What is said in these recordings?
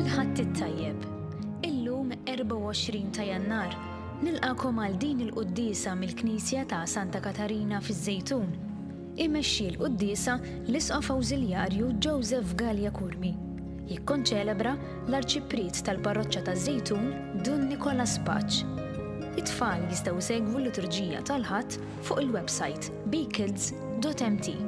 Il-Ħadd it-tajjeb. Illum 24 ta' Jannar, nilqagħkom għal din il-quddiesa mill-Knisja ta' Santa Katarina fiż-Żejtun. Imexxi l-quddiesa l-Isqof Awżiljarju Joseph Galea Curmi. Jikkonċelebra l-Arċipriet tal-Parroċċa taż-Żejtun Dun Nicolas Pace. It-tfal jistgħu jsegwu l-liturġija tal-Ħadd fuq il-websajt bekids.mt.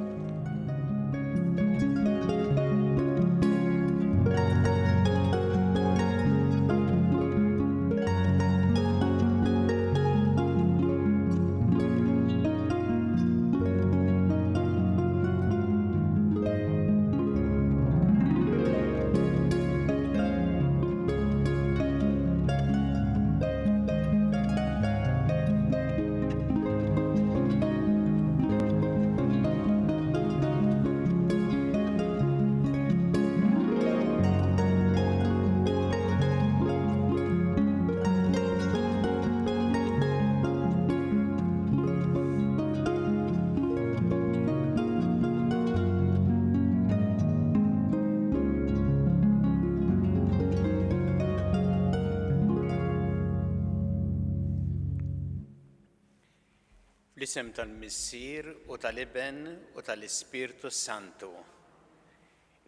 Fl-isem tal-Missier u tal-Iben u tal-Ispirtu s-Santu.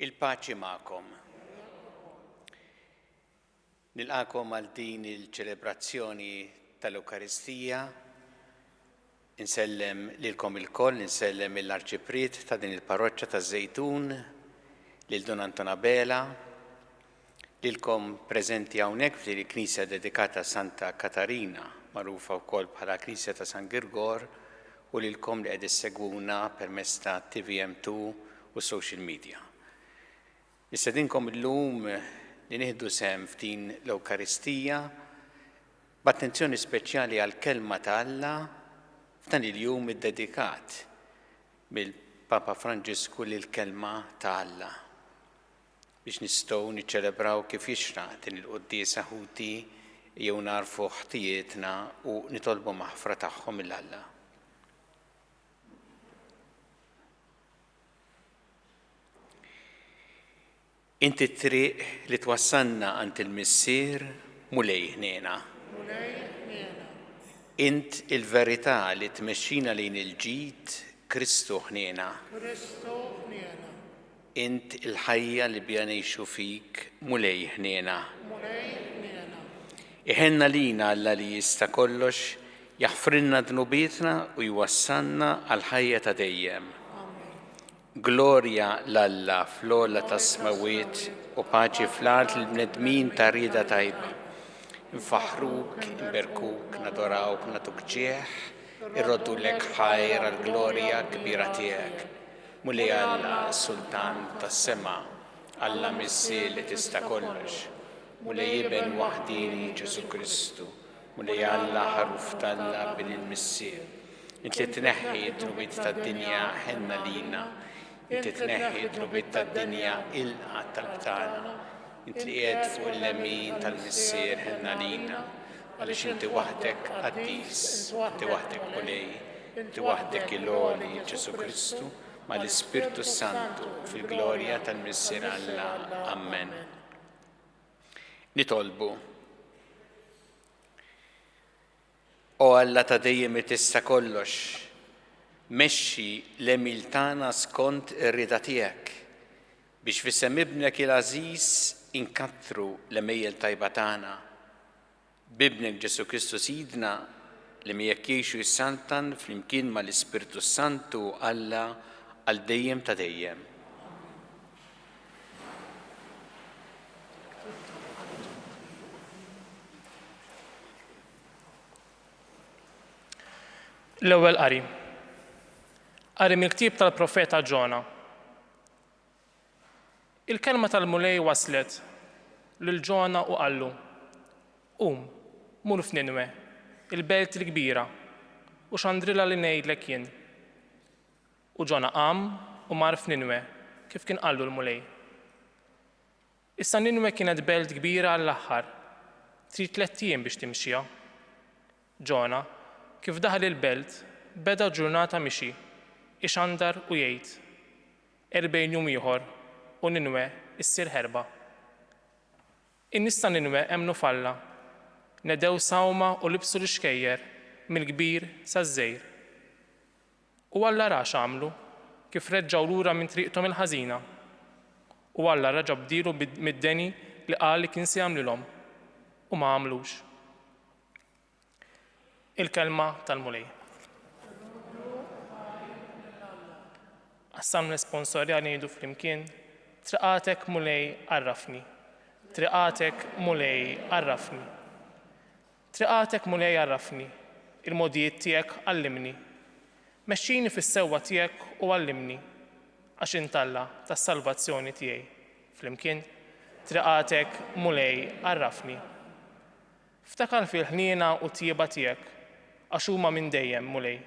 Il-paċi magħkom. Nilqagħkom għal din il-ċelebrazzjoni tal-Ewkaristija. Insellem lilkom ilkoll, insellem lill-Arċipriet ta' din il-parroċċa taż-Żejtun, lil Dun Anton Abela, lilkom preżenti hawnhekk f'din il-knisja dedikata Santa Katarina, magħrufa wkoll bħala Knisja ta' San Girgor, u lilkom li qed issegwuna permezz ta' TVM2 u social media. Nistedinkom illum li nieħdu sehem f'din l-Ewkaristija b'attenzjoni speċjali għall-Kelma ta' Alla f'dan il-jum iddedikat mill-Papa Franġisku lill-Kelma ta' Alla. Biex nistgħu niċċelebraw kif jixraq din il-quddiesa ħuti jew nagħrfu ħtijietna u nitolbu maħfra tagħhom lil Alla. Inti t-triq li twassalna għand il-Missier, Mulej ħniena. Mulej ħniena. Int il-verità li tmexxina lejn il-ġid, Kristu ħniena. Kristu ħniena. Int il-ħajja li biha ngħixu fik, Mulej ħniena. Mulej ħniena. Iħenn għalina Alla li jista' kollox, jaħfrilna dnubietna u jwassalna għall-ħajja ta' dejjem. Amen. Glorja 'l Alla fl-ogħla tas-smewwiet u paċi fl-art lill-bnedmin ta' rieda tajba. Infaħħruk, inberkuk, nadorawk, nagħtuk ġieħ, irroddulek ħajr għall-glorja kbira tiegħek. Mulej Alla, Sultan tas-sema, Alla Missier li tista' kollox, Mulej Iben waħdieni Ġesù Kristu, Mulej Alla, Ħaruf t'Alla, Bin il-Missier. Int li tneħħi d-dnubiet tad-dinja, ħenn għalina. Int li tneħħi d-dnubiet tad-dinja, ilqa' t-talb tagħna. Int li qiegħed fuq il-lemin tal-Missier, ħenn għalina. Għaliex inti waħdek qaddis, inti waħdek Mulej, inti waħdek il-Għoli, Ġesù Kristu, mal-Ispirtu s-Santu, fil-glorja tal-Missier Alla. Ammen. Nitolbu. O Alla ta' dejjem li tista' kollox, mexxi l-għemil tagħna skont ir-rieda tiegħek, biex f'isem Ibnek il-għażiż inkattru l-għemejjel tajba tagħna. B'Ibnek Ġesù Kristu Sidna, li miegħek jgħix u jsaltan flimkien mal-Ispirtu s-Santu Alla għal dejjem ta' dejjem. L-ewwel qari. Qari mill-ktieb tal-profeta Ġona. Il-kelma tal-Mulej waslet lil Ġona u qallu, Qum, mur f'Ninwe, il-belt il-kbira, u xandrilha li ngħidlek jien. U Ġona qam u mar f'Ninwe, kif kien qallu l-Mulej. Issa Ninwe kienet belt kbira għall-aħħar, trid tlett ijiem biex timxiha. Ġona, kif daħal il-belt, beda ġurnata mixi, ixandar u jgħid, 40 jum ieħor u Ninwe ssir ħerba. In-nies ta' Ninwe emmnu f'Alla. Nedew sawma u libsu l-ixkejjer, mill-kbir saż-żgħir. U Alla ra x'għamlu, kif reġgħu lura minn triqthom il-ħażina. U Alla reġa' bdielu mid-deni li qal li kien se jagħmlilhom, u ma għamlux. Il-Kelma tal-Mulej. Għas-Salm Responsorjali ngħidu flimkien, Triqatek Mulej għarrafni. Triqatek Mulej għarrafni. Triqatek Mulej għarrafni, il-mogħdijiet tiegħek għallimni. Mexxini fis-sewwa tiegħek u għallimni, għax int Alla tas-salvazzjoni tiegħi. Flimkien, Triqatek Mulej għarrafni. Ftakar fil-ħniena u t-tjieba tiegħek, għax huma minn dejjem, Mulej.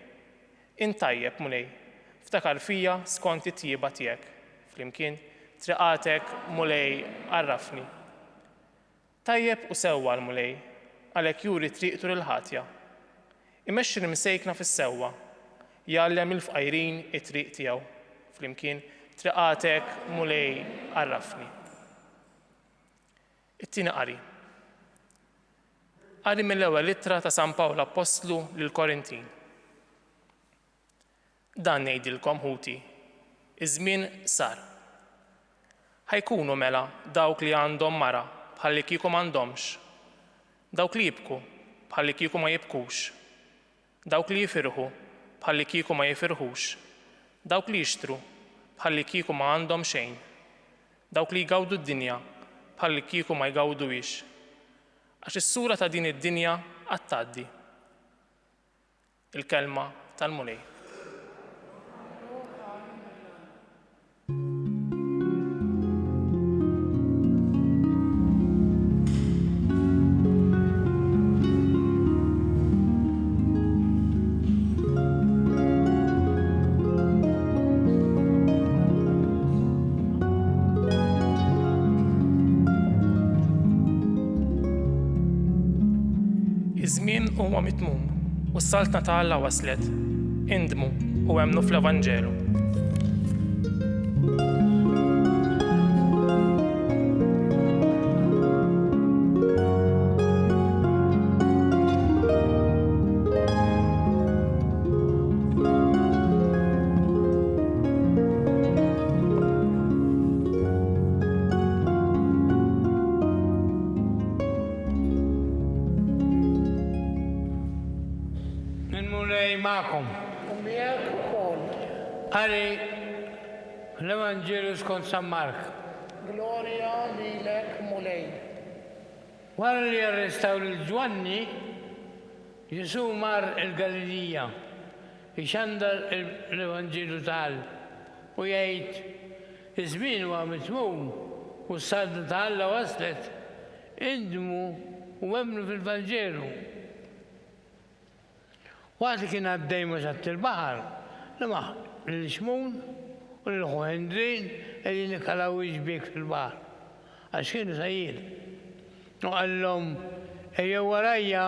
Int tajjeb, Mulej, ftakar fija skont it-tjieba tiegħek. Flimkien, Triqatek, Mulej, għarrafni. Tajjeb u sewwa l-Mulej, għalhekk juri triqtu lill-ħatja. Imexxi l-imsejkna fis-sewwa, jgħallem lill-fqajrin it-triq tiegħu. Flimkien, Triqatek, Mulej, għarrafni. It-tieni qari. Qari mill-ewwel ittra ta' San Pawl Appostlu lill-Korintin. Dan ngħidilkom ħuti, iż-żmien sar. Ħa jkunu mela dawk li għandhom mara bħallikieku m'għandhomx, dawk li jibku bħallikieku ma jibkux, Dawk li jifirħu, bħallikieku ma jifirħux, dawk li jixtru, bħallikieku ma għandhom xejn, dawk li jgawdu d-dinja, bħallikieku ma jgawduhiex. Għax is-sura ta' din id-dinja għad tgħaddi. Il-Kelma tal-Mulej. Iż-żmien huwa mitmum u s-Saltna ta' Alla waslet. Indmu u emmnu fl-Evanġelu. Il-Mulej magħkom. U miegħek ukoll. Qari l-Evanġelju skont San Mark. Glorja lilek Mulej. Wara li arrestaw lil Ġwanni, Ġesù mar il-Galilija, ixandar l-Evanġelju ta' Alla u jgħid, Iż-żmien huwa mitmum u s-Saltna ta' Alla waslet, indmu u emmnu fil-Vanġelu. Waqt li kien għaddej ma' xatt il-baħar, lemaħ lil Xmun u lil ħuh Indrin qegħdin ikalaw ix-xbiek fil-baħar, għax kienu sajjieda. U qalilhom, Ejjew warajja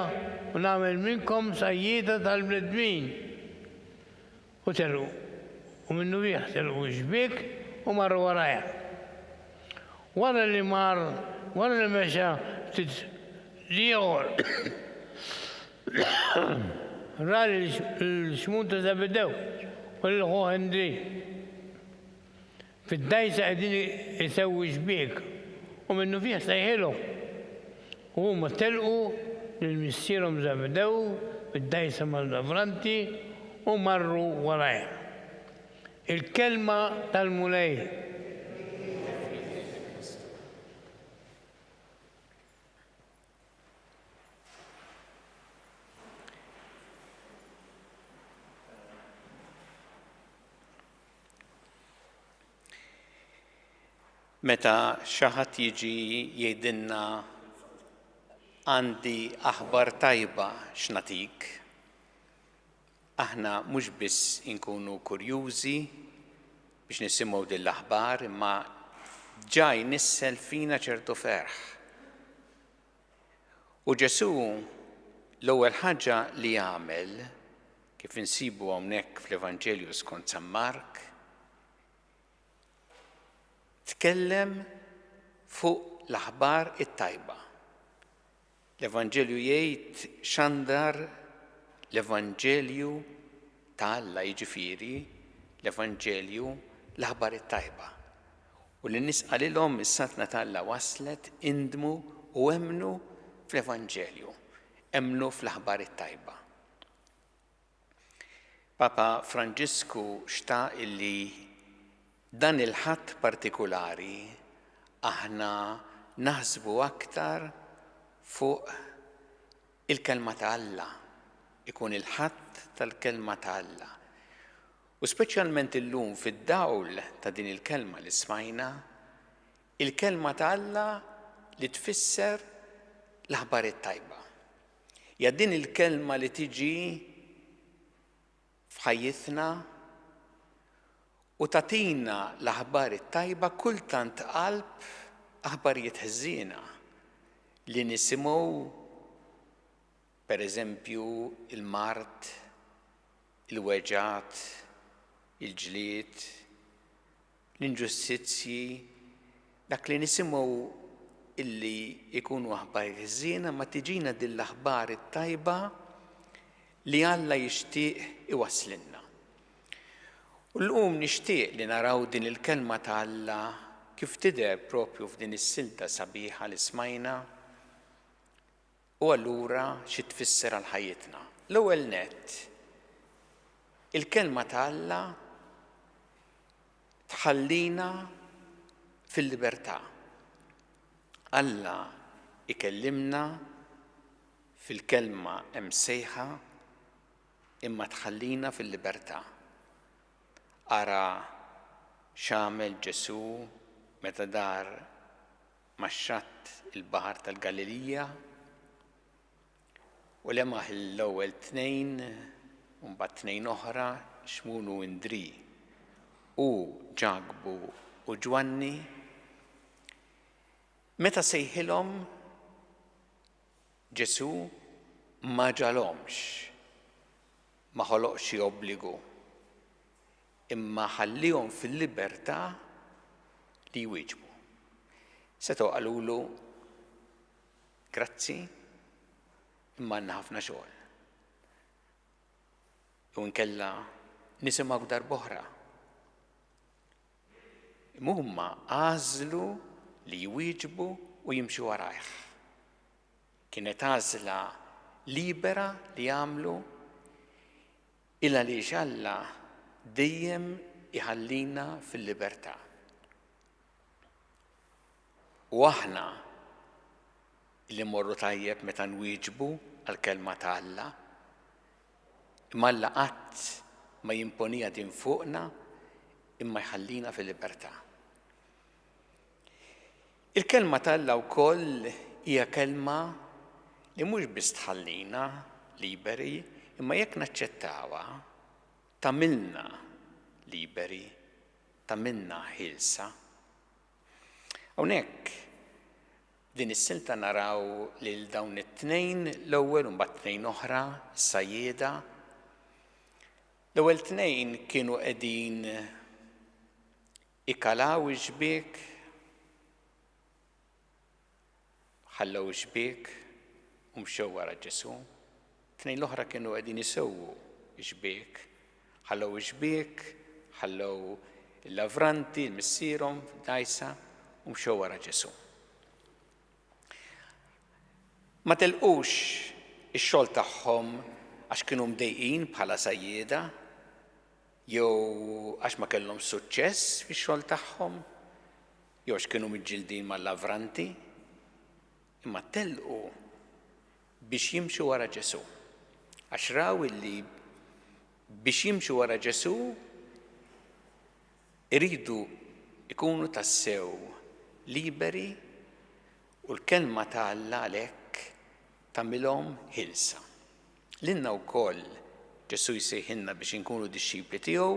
u nagħmel minnkom sajjieda tal-bnedmin. U telqu, u minnufih telqu x-xbiek u marru warajha. Wara li mar, wara li mexa ftit l-ieħor, ra lil Xmun ta' Żebedew u lil ħuh Indrì. Fid-dgħajsa qegħdin isewwu x-xbiek, u minnufih sejħilhom. U huma telqu lil missierhom Żebedew fid-dgħajsa mal-lavranti u marru warajh. Il-Kelma tal-Mulej. Meta xi ħadd jiġi jgħidilna għandi aħbar tajba x'nagħtik, aħna mhux biss inkunu kurjużi biex nisimgħu din l-aħbar imma ġa jnissel fina ċertu ferħ. U Ġesù l-ewwel ħaġa li għamel, kif insibu hawnhekk fl-Evanġelju skont San Mark, tkellem fuq l-aħbar it-tajba. L-Evanġelju jgħid xandar l-Evanġelju ta' Alla, jiġifieri l-Evanġelju l-aħbar it-tajba. U lin-nies qalilhom is-Saltna ta' Alla waslet, indmu u emmnu fl-Evanġelju, emmnu fl-aħbar it-tajba. Papa Franġisku xtaq illi dan il-Ħadd partikulari aħna naħsbu aktar fuq il-Kelma ta' Alla, ikun il-Ħadd tal-Kelma ta' Alla. U speċjalment illum fid-dawl ta' din il-kelma li smajna, il-Kelma ta' Alla li tfisser l-aħbar it-tajba. Hija din il-kelma li tiġi f'ħajjitna u tagħtina l-aħbar it-tajba kultant qalb aħbarijiet ħżiena li nisimgħu pereżempju il-mard, il-weġgħat, il-ġlied, l-inġustizzji, dak li nisimgħu illi jkunu aħbarijiet ħżiena ma tiġina din l-aħbar it-tajba li Alla jixtieq iwasslilna. U llum nixtieq li naraw din il-kelma ta' Alla kif tidher propju f'din is-silta sabiħa li smajna u allura xi tfisser għal ħajjitna. L-ewwel nett, il-kelma ta' Alla tħallina fil-libertà. Alla ikellimna fil-kelma hemm sejħa imma tħallina fil-libertà. Ara x'għamel Ġesù meta dar max-xatt il-Baħar tal-Galilija u lemaħ l-ewwel tnejn u mbagħad tnejn oħra, Xmun u Indrì u Ġakbu u Ġwanni, meta sejħilhom Ġesù ma ġagħalhomx, ma ħoloqx xi obbligu, imma ħalliehom fil-libertà li jwieġbu. Setgħu qalulu, Grazzi, imma għandna ħafna xogħol. Jew inkella nisimgħuk darb'oħra. Imma huma għażlu li jwieġbu u jimxu warajh. Kienet għażla libera li għamlu il għaliex Alla dejjem iħallina fil-libertà. U aħna li mmorru tajjeb meta nwieġbu għall-kelma ta' Alla, imma Alla qatt ma jimponiha din fuqna imma jħallina fil-libertà. Il-kelma ta' Alla wkoll hija kelma li mhux biss tħallina liberi, imma jekk naċċettawha tagħmilna liberi, tagħmilna ħielsa. Hawnhekk f'din is-silta naraw lil dawn it-tnejn l-ewwel u mbagħad tnejn oħra, is-sajjieda. L-ewwel tnejn kienu qegħdin ikalaw ix-xbiek, ħallew ix-xbiek u mxew wara Ġesù. Tnejn l-oħra kienu qegħdin isewwu x-xbiek, ħallew ix-xbiek, ħallew il-lavranti, il-missierhom fid-dgħajsa u mxew wara Ġesù. Ma telqux ix-xogħol tagħhom għax kienu mdejqin bħala sajjieda jew għax ma kellhomx suċċess fix-xogħol tagħhom jew għax kienu miġġildin mal-lavranti, imma telqu biex jimxu wara Ġesù. Għax raw illi biex jimxu wara Ġesù iridu ikunu tassew liberi u l-kelma ta' Alla għalhekk tagħmilhom ħielsa. Lilna wkoll Ġesù jsejħilna biex inkunu dixxipli tiegħu,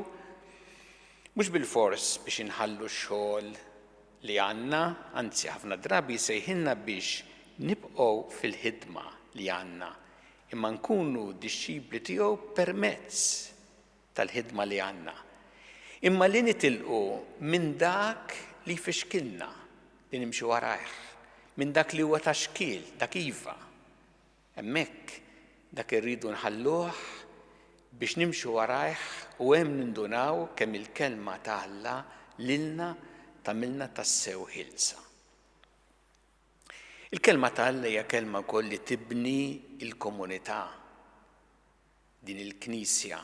mhux bilfors biex inħallu x-xogħol li għandna, anzi ħafna drabi jsejħilna biex nibqgħu fil-ħidma li għandna, imma nkunu dixxipli tiegħu permezz tal-ħidma li għandna. Imma li nitilqu minn dak li jfixkilna li nimxu warajh. minn dak li huwa ta' xkiel, dak iva. Hemmhekk dak irridu nħalluh biex nimxu warajh u hemm nindunaw kemm il-Kelma ta' Alla lilna tagħmilna tassew ħielsa. Il-Kelma ta' Alla hija kelma wkoll li tibni l-komunità, din il-Knisja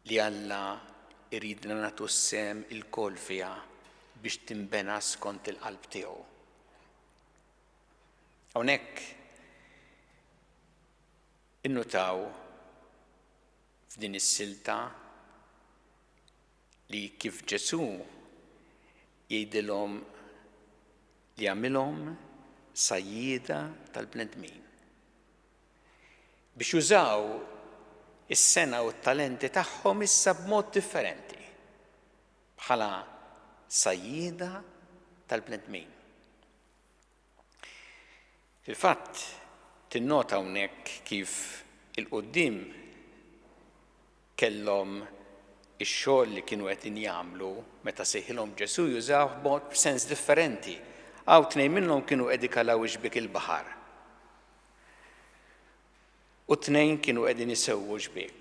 li Alla jridna nagħtu s-sehem ilkoll fiha biex tinbena skont il-qalb tiegħu. Hawnhekk innutaw f'din is-silta li kif Ġesù jgħidilhom li għamilhom sajjieda tal-bnedmin. Biex jużaw is-sengħa u t-talenti tagħhom issa b'mod differenti bħala sajjieda tal-bnedmin. Fil-fatt, tinnota hawnhekk kif 'il quddiem kellhom ix-xogħol li kienu qegħdin jagħmlu meta sejħilhom Ġesù jużawh b'mod b'sens differenti. Hawn tnejn minnhom kienu qed ikalaw ix-xbiek il-baħar. U tnejn kienu qegħdin isewwu xbiek.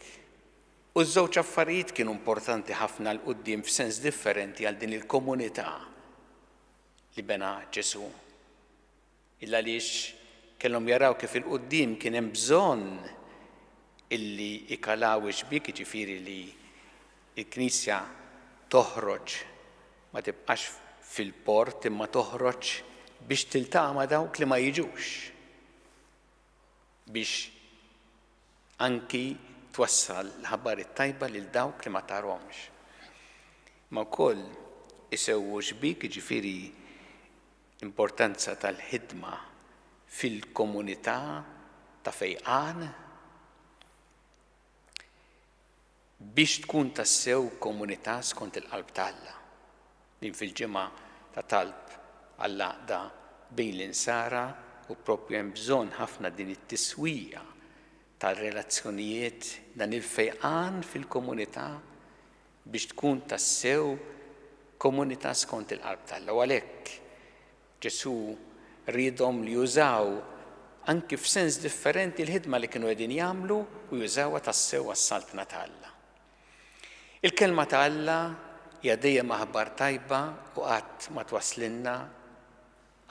U ż-żewġ affarijiet kienu importanti ħafna 'l quddiem f'sens differenti għal din il-komunità li bena Ġesù. Il għaliex kellhom jaraw kif 'il quddiem kien hemm bżonn illi jkalaw ix-xbiek, jiġifieri li l-Knisja toħroġ, ma tibqax fil-port imma toħroġ biex tiltaqa' ma' dawk li ma jiġux, biex anki twassal l-aħbar it-tajba lil dawk li ma tarhomx. Ma wkoll isewwu xbiek, jiġifieri l-importanza tal-ħidma fil-komunità ta' fejqan biex tkun tassew komunità skont il-qalb ta' Alla. Din fil-ġimgħa ta' talb għall-għaqda bejn l-insara u proprju hemm bżonn ħafna din it-tiswija tar-relazzjonijiet, dan il-fejqan fil-komunità biex tkun tassew komunità skont il-qalb t'Alla. U għalhekk Ġesù riedhom li jużaw anki f'sens differenti l-ħidma li kienu qegħdin jagħmlu u jużawha tassew għas-saltna ta' Alla. Il-kelma ta' Alla hija dejjem aħbar tajba u qatt ma twasslilna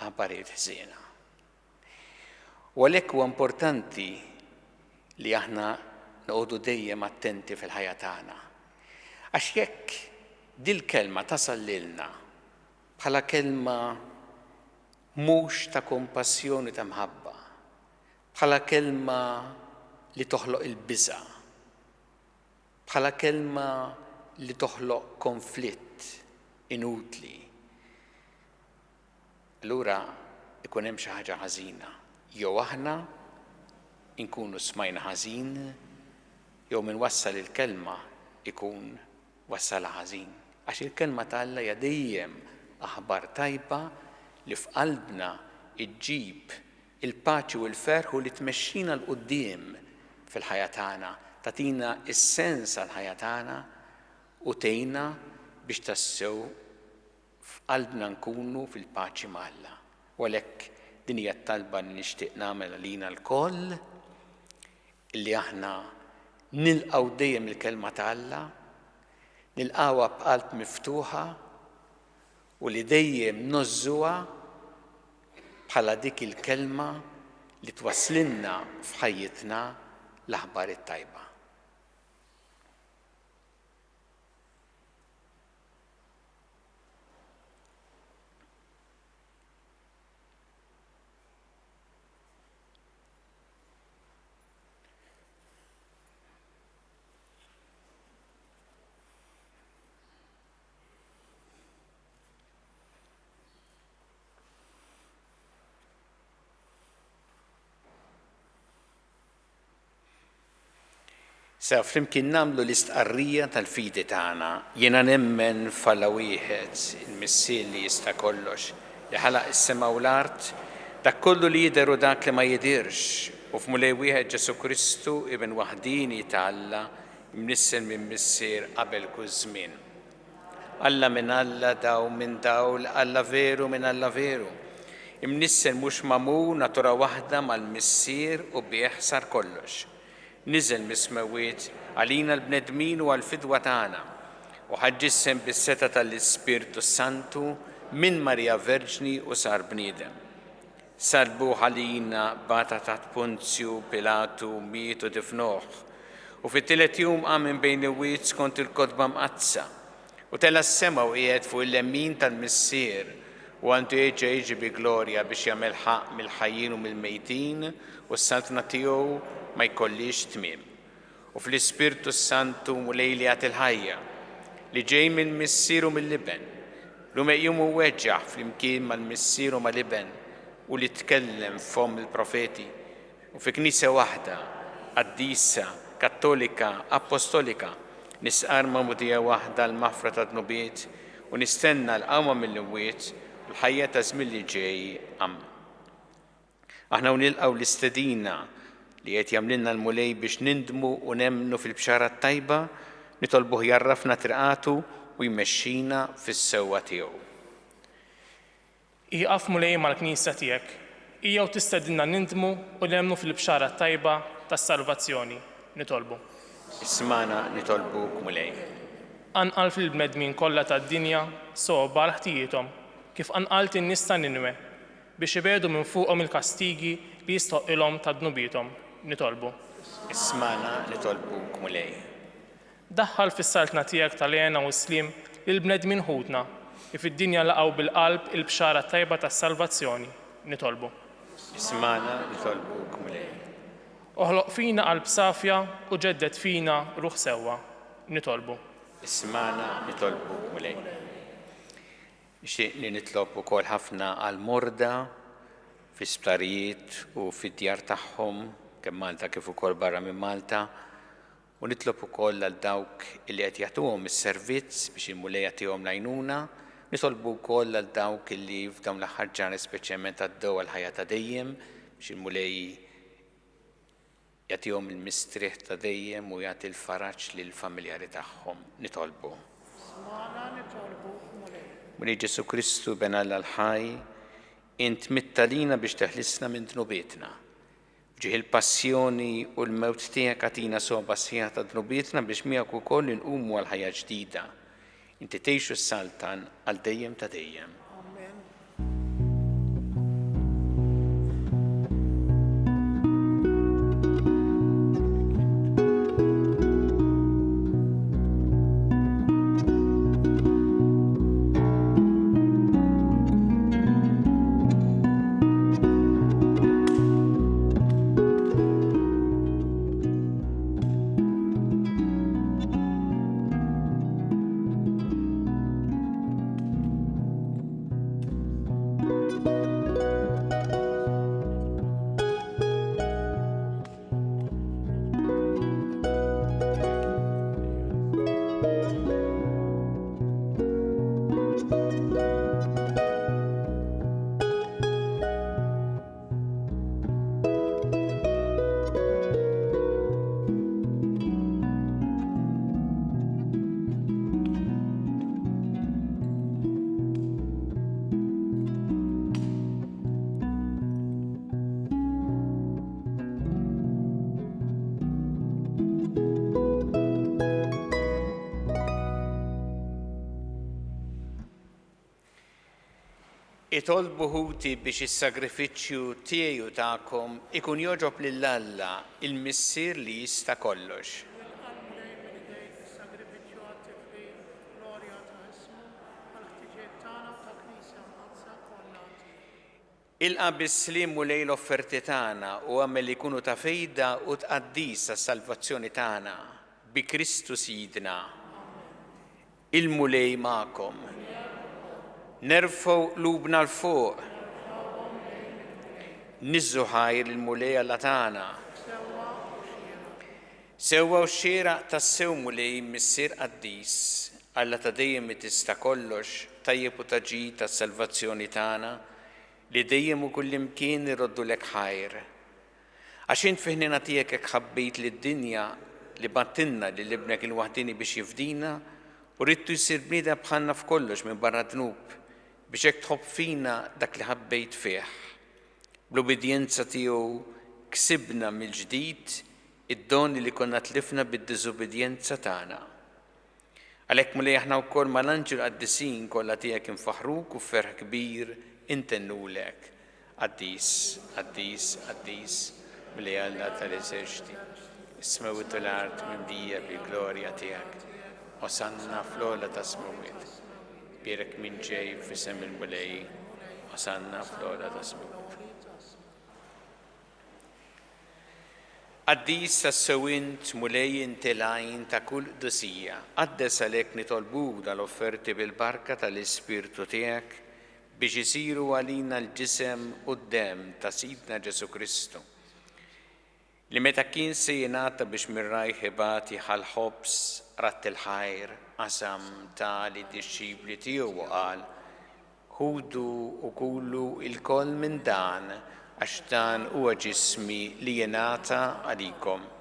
aħbarijiet ħżiena. U għalhekk huwa importanti li aħna noqogħdu dejjem attenti fil-ħajja tagħna. Għax jekk dil-kelma tasal lilna bħala kelma mhux ta' kompassjoni ta' mħabba, bħala kelma li toħloq il-biża', bħala kelma li toħloq konflitt inutli, allura ikun hemm xi ħaġa ħażina. Jew aħna nkunu smajna ħażin, jew min wassal il-kelma ikun wassalha ħażin. Għax il-kelma ta' Alla hija dejjem aħbar tajba li f'qalbna ġġib il-paċi u l-ferħ u li tmexxina 'l quddiem fil-ħajja tagħna, tagħtina s-sens għall-ħajja tagħna u tgħinna biex tassew f'qalbna nkunu fil-paċi ma' Alla. U għalhekk din hija t-talba li nixtieq nagħmel għalina lkoll, illi aħna nilqgħu dejjem il-Kelma ta' Alla, nilqgħuha b'qalb miftuħa u li dejjem ngħożżuha bħala dik il-kelma li twasslilna f'ħajjitna l-aħbar it-tajba. Sa flimkien nagħmlu l-istqarrija tal-fidi tagħna. Jiena nemmen f'Alla wieħed, il-Missier li jista' kollox, li ħalaq is-sema u l-art, dak kollu li jidher u dak li ma jidhirx, u f'Mulej wieħed Ġesù Kristu, Iben waħdieni ta' Alla, imnissel minn Missier qabel kull żmien. Alla minn Alla, dawl minn dawl, Alla veru minn Alla veru. Imnissel mhux magħmul, natura waħda mal-Missier u bih sar kollox. Niżel mis-smewwiet għalina l-bnedmin u għall-fidwa tagħna, u ħa ġisem bis-setgħa tal-Ispirtu s-Santu minn Marija Verġni u sar bniedem. Sallbuh għalina, bata taħt Ponzju Pilatu, miet u difnuh. U fit-tielet jum qam minn bejn l-imwiet skont il-Kotba Mqaddsa. U tela' s-sema u qiegħed fuq il-lemin tal-Missier, u għandu jerġa' jiġi bi glorja biex jagħmel ħaqq mill-ħajjin u mill-mejtin, u s-saltna tiegħu ma jkollhiex tmiem. U fl-Ispirtu s-Santu, Mulej li jagħti l-ħajja, li ġej mill-Missier u mill-Iben, li hu meqjum u mweġġaħ flimkien mal-Missier u mal-Iben, u li tkellem f'fomm il-profeti, u fi Knisja waħda, qaddisa, kattolika, appostolika, nistqarr magħmudija waħda għall-maħfra tad-dnubiet, u nistenna l-qawma mill-imwiet u l-ħajja taż-żmien li ġej. Ammen. Aħna u nilqgħu l-istedina li qed jagħmlilna l-Mulej biex nindmu u nemmnu fil-Bxara t-Tajba, nitolbuh jgħarrafna triqatu u jmexxina fis-sewwa tiegħu. Ieqaf Mulej mal-Knisja tiegħek, hija u tistedinna nindmu u nemmnu fil-Bxara t-Tajba tas-salvazzjoni. Nitolbu. Ismagħna nitolbuk Mulej. Qanqal fil-bnedmin kollha tad-dinja sogħba għal ħtijiethom, kif qanqalt in-nies ta' Ninwe, Biex ibiegħdu minn fuqhom il-kastigi li jistħoqqilhom ta' dnubiethom, nitolbu. Ismagħna, nitolbuk, Mulej. Daħħal fis-saltna tiegħek tal-hena u s-sliem lill-bnedmin ħutna li fid-dinja laqgħu bil-qalb il-bxara t-tajba tas-salvazzjoni, nitolbu. Ismagħna, nitolbuk, Mulej. Oħloq fina qalb safja u ġedded fina ruħ sewwa, nitolbu. Ismagħna, nitolbuk, Mulej. Nixtieq li nitlob ukoll ħafna għall-morda fl-isptarijiet u fid-djar tagħhom, kemm Malta kif ukoll barra minn Malta, u nitlob ukoll għal dawk li qed jagħtuhom is-servizz biex il-Mulej jagħtihom l-għajnuna. Nitolbu wkoll għal dawk li f'dawn l-aħħar ġranet speċjalment għaddew għall-ħajja ta' dejjem biex il-Mulej Jagħtihom il-mistrieħ ta' dejjem u jagħti l-faraġ lill-familjari tagħhom. Nitolbu. Smagħna nitolbuk, Mulej. Mulej Ġesù Kristu, Iben Alla l-ħaj, int mitt għalina biex teħlisna minn dnubietna. F'ġieħ il-passjoni u l-mewt tiegħek agħtina sogħba sħiħa ta' dnubietna biex miegħek ukoll inqumu għal ħajja ġdida. Inti tgħix u ssaltan għal dejjem ta' dejjem. Amen. Itolbu ħuti biex is-sagrifiċċju tiegħi u tagħkom ikun jogħġob lil Alla, il-Missier li jista' kollox. Jilqa' l-Mulej minn idejk is-sagrifiċċju għat-tifħir u glorja ta' ismu, għall-ħtiġiet tagħna u tal-Knisja Mqaddsa kollha tiegħu. Ilqa' bis-sliem Mulej l-offerti tagħna u agħmel li jkunu ta' fejda u tqaddis għas-salvazzjoni tagħna, bi Kristu Sidna. Il-Mulej magħkom. Nerfgħu qlubna 'l fuq. Niżżu ħajr lill-Mulej Alla tagħna. Sewwa u xieraq tassew Mulej Missier qaddis, Alla ta' dejjem li tista' kollox, tajjeb u ta' ġid għas-salvazzjoni tagħna, li dejjem u kullimkien irroddulek ħajr. Għax int fi ħniena tiegħek hekk ħabbejt lid-dinja li bgħattilna lil Ibnek il-waħdieni biex jifdina u ridtu jsir bniedem bħalna f'kollox minbarra d-dnub. Biex hekk tħobb fina dak li ħabbejt fih. Bl-ubbidjenza tiegħu ksibna mill-ġdid id-doni li konna tlifna bid-diżubbidjenza tagħna. Għalhekk Mulej aħna wkoll mal-anġli u l-qaddisin kollha tiegħek infaħħruk u b'ferħ kbir intennulek, Qaddis, qaddis, qaddis, Mulej Alla tal-eżerċti, is-smewwiet u l-art mimlija bil-glorja tiegħek. Osanna fl-ogħla tas-smewwiet. Bierek min ġej f'isem il-Mulej, Osanna fl-ogħla tas-smewwiet. Qaddis tassew int, Mulej inti l-għajn ta' kull qdusija. Qaddes għalhekk nitolbuk dan l-offerti bil-barka tal-Ispirtu tiegħek biex isiru għalina l-ġisem u d-demm ta' Sidna Ġesù Kristu, li meta kien se jingħata biex minn rajh ibati ħa l-ħobż, radd il-ħajr, qasam, ta lid-dixxipli tiegħu u qal, Ħudu u kulu lkoll minn dan, għax dan huwa ġismi li jingħata għalikom.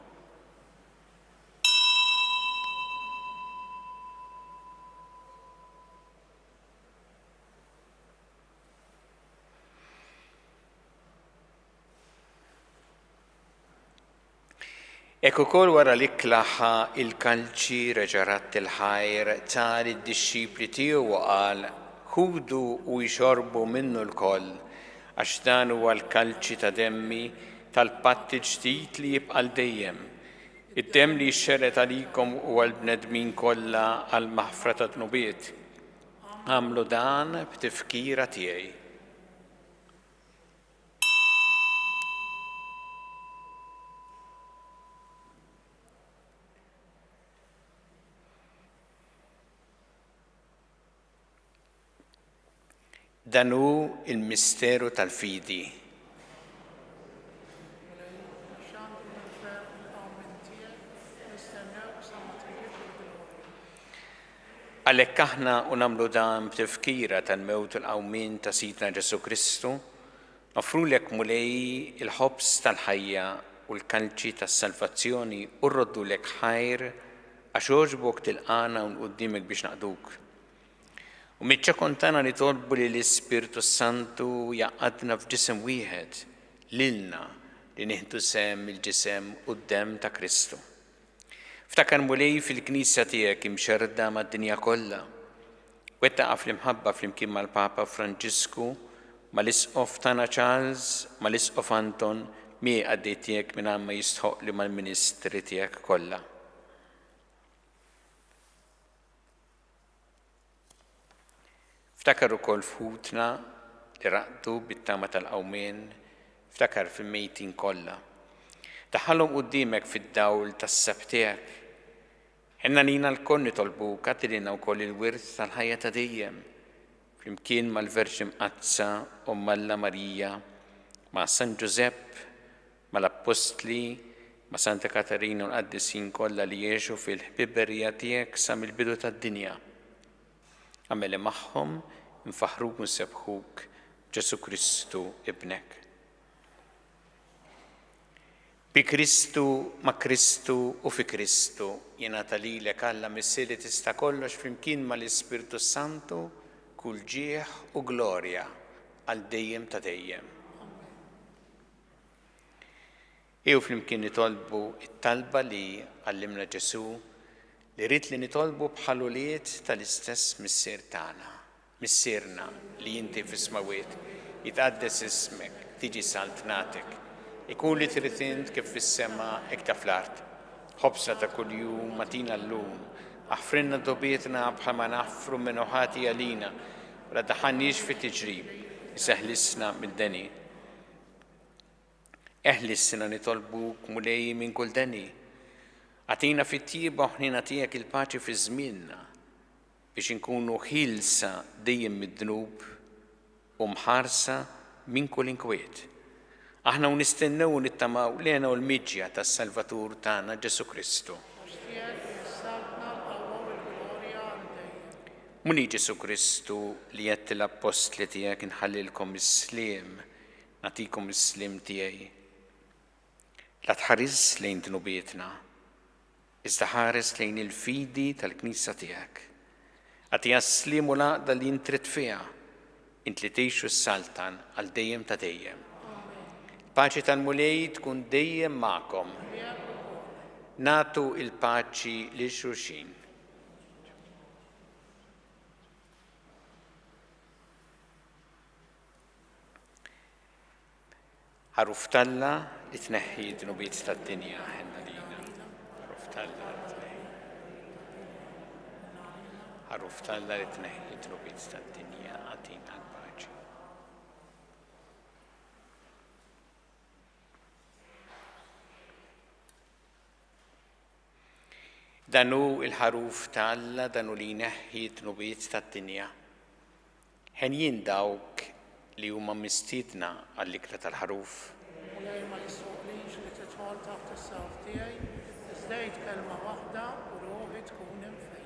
Hekk ukoll wara l-ikla ħa l-kalċi, reġa' radd il-ħajr, ta lid-dixxipli tiegħu u qal, Ħudu u ixorbu minnu lkoll, għax dan huwa l-kalċi ta' demmi, tal-patt il-ġdid li jibqa' għal dejjem, id-demm li jixxerred għalikom u għall-bnedmin kollha għall-maħfra tad-dnubiet. Agħmlu dan b'tifkira tiegħi. Dan hu l-misteru tal-fidi. Għalhekk aħna u nagħmlu dan b'tifkira tal-mewt u l-qawmien ta' Sidna Ġesù Kristu, noffrulek Mulej il-ħobż tal-ħajja u l-kalċi tas-salvazzjoni u rroddulek ħajr għax għoġbok tilqagħna hawn quddiemek biex naqduk. U miċ-ċokon tagħna nitolbu li l-Ispirtu s-Santu jgħaqqadna f'ġisem wieħed lilna li nieħdu sehem mill-ġisem u d-demm ta' Kristu. Ftakar Mulej fil-Knisja tiegħek imxerrda mad-dinja kollha. Wettaqha fl-imħabba flimkien mal-Papa Franġisku, mal-Isqof tagħna Charles, mal-Isqof Anton, miegħi qaddej tiegħek mingħajr ma jistħoqqli mal-ministri tiegħek kollha. Ftakar ukoll f'ħutna li raqdu bit-tama tal-qawmien, ftakar fil-mejtin kollha. Daħħalhom quddiemek fid-dawl tas-sebħ tiegħek. Ħenn għalina lkoll nitolbuk, agħti lilna wkoll il-wirt tal-ħajja ta' dejjem, flimkien mal-Verġni Mqaddsa Omm Alla Marija, ma' San Ġużepp, mal-Appostli, ma' Santa Katarina u l-qaddisin kollha li għexu fil-ħbiberija tiegħek sa mill-bidu tad-dinja. Agħmel li magħhom infaħħruk u nsebbħuk b'Ġesù Kristu Ibnek. Bi Kristu, ma' Kristu u fi Kristu, jingħata lilek Alla Missier li tista' kollox flimkien mal-Ispirtu s-Santu kull ġieħ u glorja għal dejjem ta' dejjem. Ejjew flimkien nitolbu t-talba li għallimna Ġesù li ried li nitolbu bħal ulied tal-istess Missier tagħna. Missierna li inti fis-smewwiet, jitqaddes ismek, tiġi saltnatek. Ikun li trid int kif fis-sema hekk ta' fl-art. Ħobżna ta' kuljum agħtina llum. Aħfrilna dnubietna bħalma naħfru min hu ħati għalina, u la ddaħħalniex fi tiġrib, iżda ħlisna mid-deni. Eħlisna nitolbuk, Mulej, minn kull deni. Agħtina fit-tjieba u ħniena tiegħek il-paċi fi żmienna, biex inkunu ħielsa dejjem mid-dnub u mħarsa minn kull inkwiet. Aħna u nistennew u nittamaw l-hena u l-miġja tas-Salvatur tagħna Ġesù Kristu. Għax tiegħek hi s-saltna, l-qawwa u l-glorja għal dejjem. Mulej Ġesù Kristu, li għedt lill-appostli tiegħek inħallilkom is-sliem, Nagħtikom is-sliem tiegħi. La tħarisx lejn dnubietna, iżda ħares lejn il-fidi tal-Knisja tiegħek. Agħtiha s-sliem u l-għaqda li int trid fiha. Int li tgħix u ssaltan għal dejjem ta' dejjem. Paċi tal-Mulej tkun dejjem magħkom. Nagħtu il-paċi lil xulxin. Ħaruf t'Alla li tneħħi d-dnubiet tad-dinja, ħenn għalina. Ħaruf t'Alla li tneħħi. Ħaruf t'Alla li tneħħi d-dnubiet tad-dinja, agħtina l-paċi. Dan hu l-Ħaruf ta' Alla, dan hu li jneħħi d-dnubiet tad-dinja. Henjin dawk li huma mistiedna għall-ikla tal-Ħaruf. Mulej ma jistħoqqlix li tidħol taħt is-saqaf tiegħi, iżda għid kelma waħda u ruħi tkun imfejqa.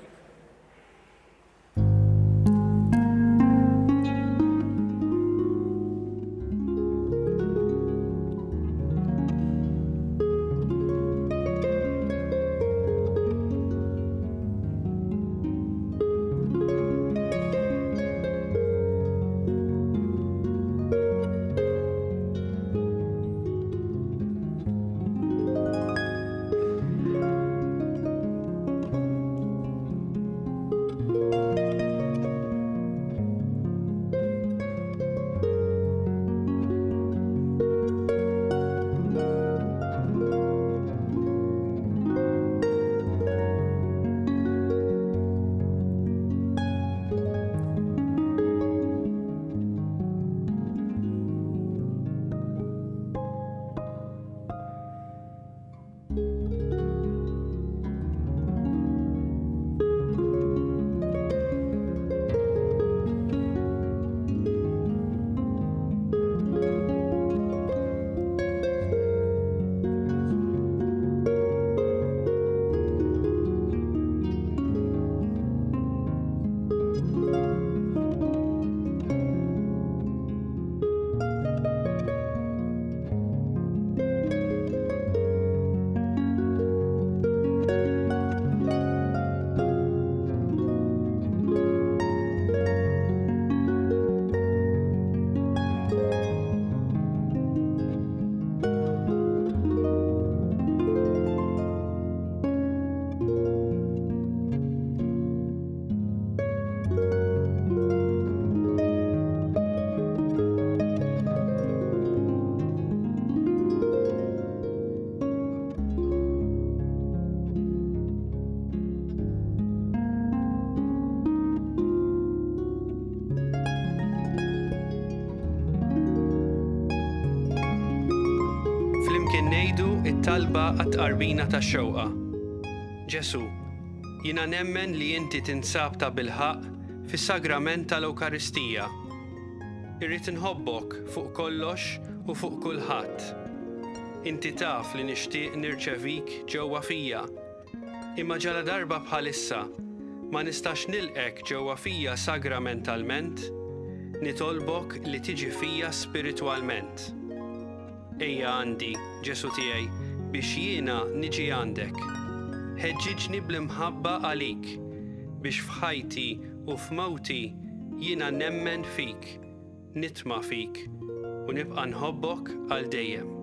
Flimkien ngħidu t-talba għat-tqarbina tax-xewqa. Ġesù, jiena nemmen li inti tinsab tabilħaqq fis-sagrament tal-Ewkaristija. Irrid inħobbok fuq kollox u fuq kulħadd. Inti taf li nixtieq nirċevik ġewwa fija. Imma ġaladarba bħalissa ma nistax nilqgħek ġewwa fija sagramentalment, nitolbok li tiġi fija spiritwalment. Ejja għandi, Ġesù tiegħi, biex jiena niġi għandek. Ħeġġiġni bl-imħabba għalik, biex f'ħajti u f'mewti jiena nemmen fik, nitma' fik, u nibqa' nħobbok għal dejjem.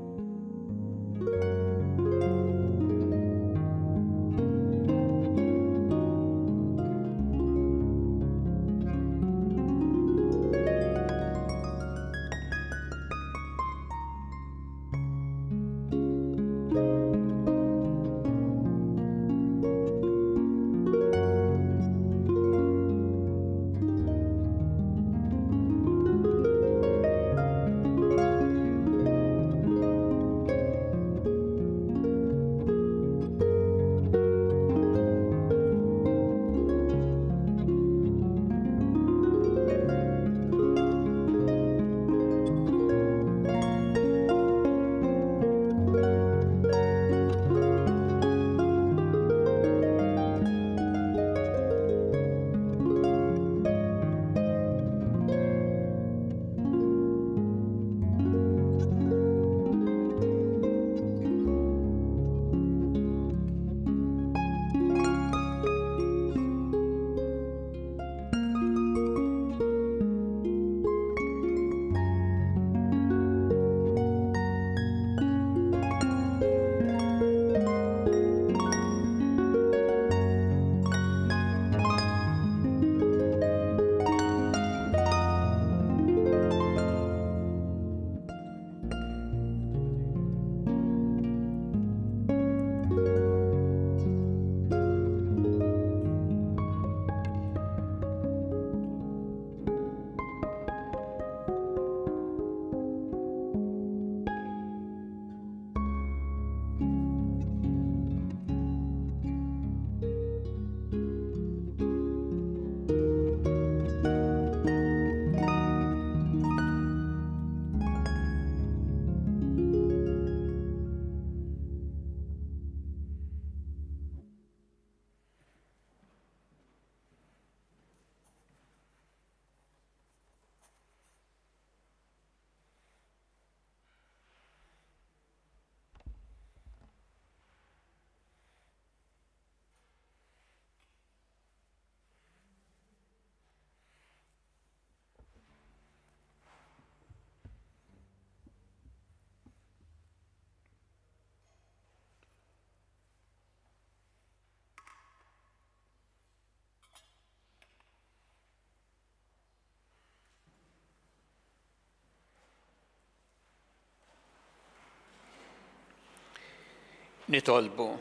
Nitolbu.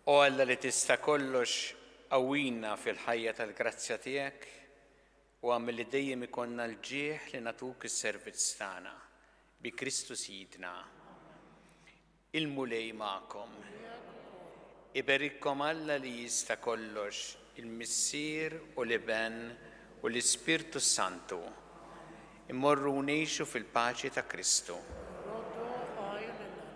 O Alla li tista' kollox, qawwina fil-ħajja tal-grazzja tiegħek u agħmel li dejjem ikollna l-ġieħ li nagħtuk is-servizz tagħna. Bi Kristu Sidna. Il-Mulej magħkom. Iberikkom Alla li jista' kollox, il-Missier u l-Iben u l-Ispirtu s-Santu. Immorru u ngħixu fil-paċi ta' Kristu. Nroddu ħajr lil Alla.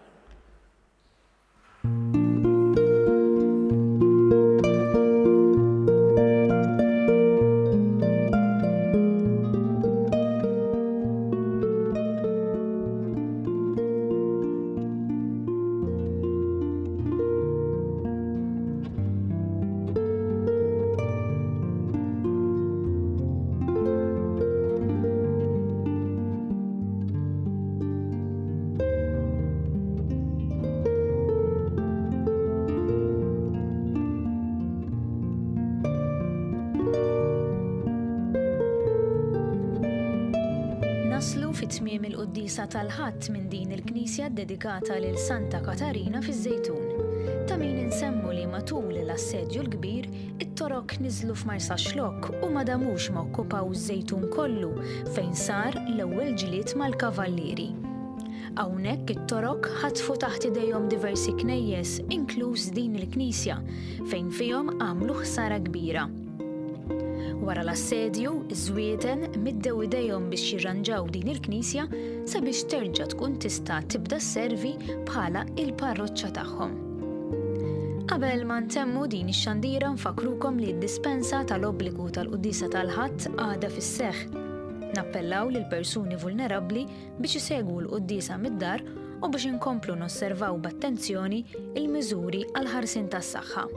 Naslu fi tmiem il-quddiesa tal-Ħadd minn din il-knisja ddedikata lil Santa Katarina fiż-Żejtun. Ta' min insemmu li matul l-Assedju l-Kbir, it-Torok niżlu f'Marsaxlokk u ma damux ma okkupaw iż-Żejtun kollu fejn sar l-ewwel ġlied mal-Kavallieri. Hawnhekk it-Torok ħatfu taħt idejhom diversi knejjes inkluż din il-knisja fejn fihom għamlu ħsara kbira. Wara l-assedju, iż-Żwieten middew idejhom biex jirranġaw din il-knisja sabiex terġa' tkun tista' tibda sservi bħala il-parroċċa tagħhom. Qabel ma ntemmu din ix-xandira nfakkrukom li d-dispensa tal-obbligu tal-quddiesa tal-Ħadd għadha fis-seħħ. Nappellaw lill-persuni vulnerabbli biex isegwu l-quddiesa mid-dar u biex inkomplu nosservaw b'attenzjoni l-miżuri għall-ħarsien tas-saħħa.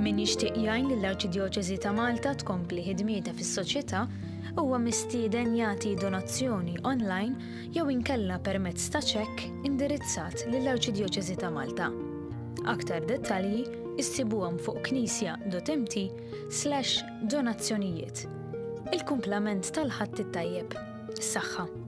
Min jixtieq jgħin lill-Arċidjoċesi ta' Malta tkompli ħidmietha fis-soċjetà huwa mistieden jagħti donazzjoni online jew inkella permezz ta' ċekk indirizzat lill-Arċidjoċesi ta' Malta. Aktar dettalji issibuhom fuq knisja.mt slash donazzjonijiet. Il-kumplament tal-Ħadd it-tajjeb. Saħħa.